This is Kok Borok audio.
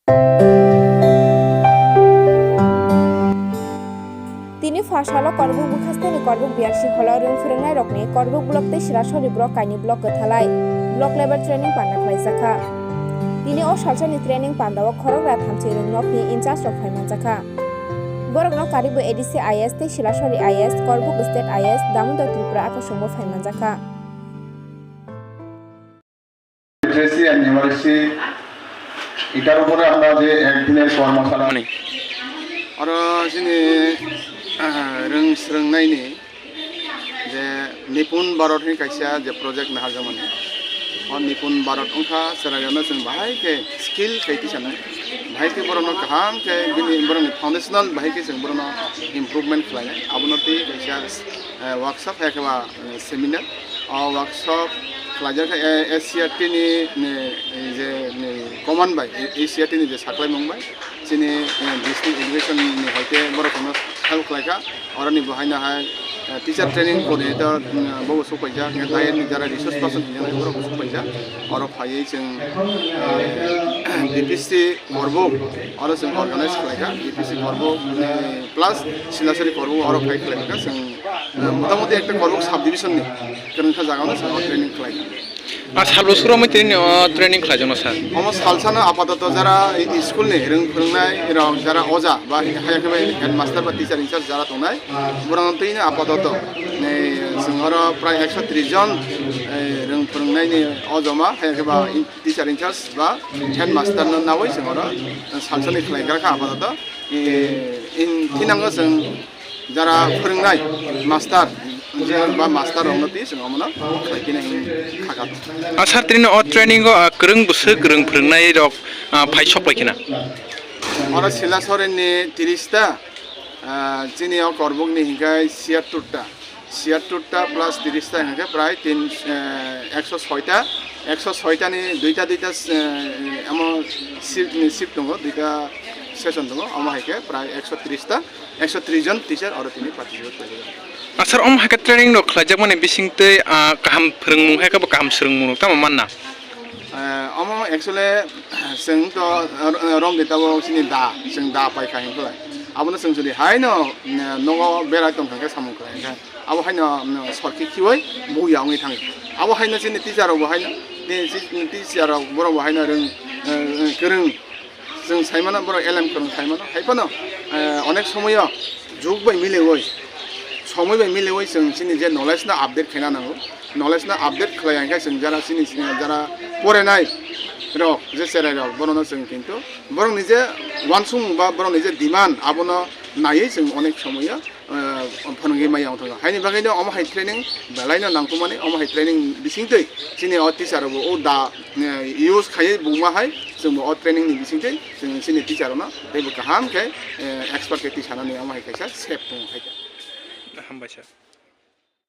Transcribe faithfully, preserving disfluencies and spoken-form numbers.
Tini pha salo Korbuk bwkhasteni Korbuk B R C holo rwng phwrwngnairokni Korbuk block tei Silasori block kaini block kwthalai block level training panda khlaijakha. Tini o salsani training pandao khorokra thamchi rwngnokni in charge rok phaimanjakha. Borokno karwi bo A D C I A S tei Silasori I A S, Korbuk State I A S, Damodar Tripura akosongbo phaimanjakha. Literacy and numeracy, এটার উপরে আমরা যে একদিনের কর্মশালা মানে oro chini, ah, rwng swrwngnaini je Nipun Bharat hwnwi kaisa je project naharjakmani. O Nipun Bharat wngkha chwrairokno chwng bahai khe skill khai tisanai, bahai khe borokno kaham khe bini borokni foundational bahai khe chwng borokno improvement khlainai. Abono twi kaisa, eh, workshop hai khe ba, eh, seminar. O workshop khlaijak khe, eh, A C R T ni, ni, je, ni command bai, A C R T ni je saklaimung bai, chini, eh, district education ni hai khe borok no help khlai kha. Oroni bo haino hai, eh, teacher training coordinator, mm, bo bo sok paijak, hingkhe dayat ni jara resource person hinwi borok bo sok paijak. Oro phaiwi chwng, eh, B P C Korbuk, oro chwng organize khlai kha, B P C Korbuk, eh, plus Silasori Korbuk oro phai khlai kha chwng. Motamoti ekta Korbuk sub division ni kwrwngsa jaga no chwng training khlai. A sal bwswk romwi tini o training khlai jano sir? Omo salsano apatoto jara i school ni rwng phwrwngnai rok, jara oja ba haya khe bai headmaster ba teacher in charge jara tongnai, borok no twi no apatoto nei chwng oro prai ekso tris jon, eh, rwng phwrwngnai ni o joma haya khe ba in-, teacher in charge ba headmaster no nawi chwng oro salsani khlai gra kha apatoto. Eh, in thinango chwng jara phwrwngnai master, je ba master rokno twi chwng omono khlai phino hwn kha kha. A sir, tini o training o, ah, kwrwng bwswk kwrwng phwrwngnai rok, ah, phai sok pai khna? Oro Silasori ni tris ta, ah, chini o Korbuk ni hingkhe siyattor ta, siyattor ta plus tris ta hingkhe prai tin, eh, ekso soi ta, ekso soi ta ni duita duita, eh, amo shift ni shift tongo, duita session tongo, omo hai khe prai ekso tris ta. Ekso tris jon teacher oro tini participate khlaijak. Asar om hai khe training rok khlaijak mani bising twi, ah, kaham phwrwngmung hai khe bo kaham swrwngmung rok tamo manna? Eh, omo actually chwng to, eh, rom de tabo chini da, chwng da pai kha hinkhe abono chwng jodi haino, eh, nogo berai tong kha khe samung khlai kha abo haino, mm, sorki khiwi buya wngwi thango. Abo haino chini teacher rok bo haino, ni chi-, teacher rok borok bo haino rwng, eh, kwrwng. Chwng sai mano borok elem kwrwng sai mano. Hai phano, eh, onek somoyo jug bai mileui, somoi bai mileui chwng chini je knowledge no update khaina nango. Knowledge no update khlai hwnkhe chwng jara chini, eh, jara porenai rok, je cherai rok, borokno chwng kintu borokni je uansukmung ba borokni je demand abono naiwi chwng onek somoyo eh, phwnwngwi maya wng thangkha. Haini bagwino omo hai training belaino nangkukmani, omo hai training bisingtwi chini o teacher rokbo o da, eh, use khaiwi buma hai chwngbo o training ni bisingtwi chwng chini teacher rokno teibo kaham khe, eh, expert khe tisanani omo hai kaisa sep tongo hai khe. Hambai sir.